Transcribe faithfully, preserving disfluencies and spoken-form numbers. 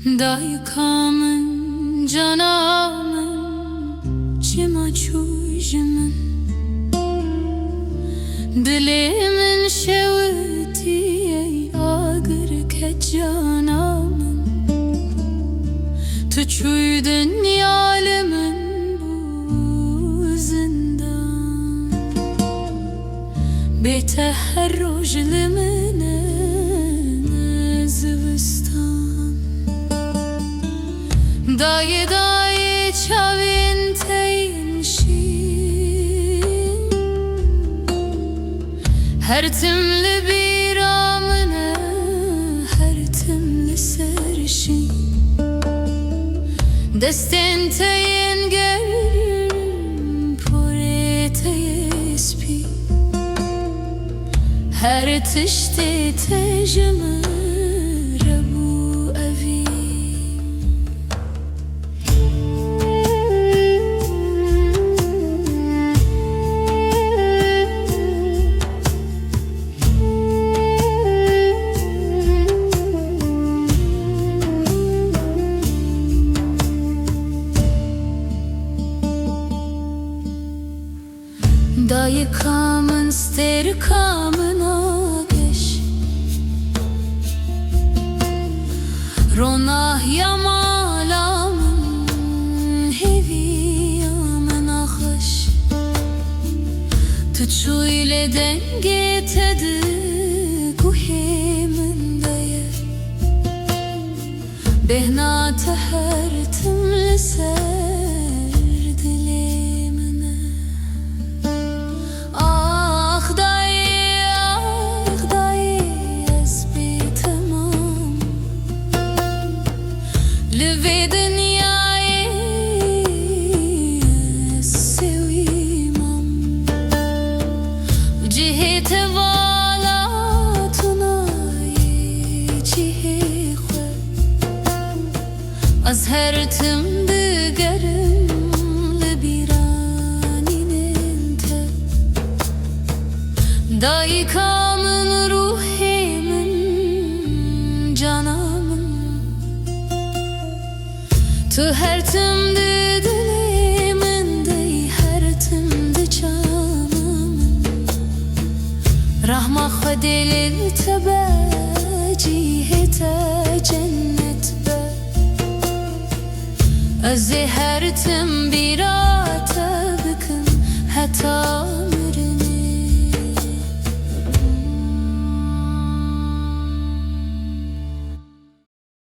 Dayika min, cana min, çima çû ji min? Dilê min şewitî, ey agir ket cana min. Tu çûyî dinya, li min bû zindan. Bê te her roj li min e zivistan. Dayê, dayê, çavên te yên şîn. Her tim li bîra min e, her tim li ser şîn. Destên te yên germ, porê te yê spî. Her tiştê te ji min re bû evîn. Dayika min, stêrika min a geş, ronahiya mala min, hêviya min a xweş. Tu çûyî lê dengê te di guhê min de ye. Bêhna te her tim li ser dilê min e. Ax dayê, ax dayê, ez bêtemam. Li vê dinyayê ez sewî mam. Cihê te vala, tu nayê cihê xwe. Ez her tim digerim li bîranînên te. Dayika min, ruhê min, cana min. Tu her tim di dilê min de yî, her tim di çama min. Rehma Xwedê li te be, cihê te cennet be. Ez ê her tim bîra te bikim, heta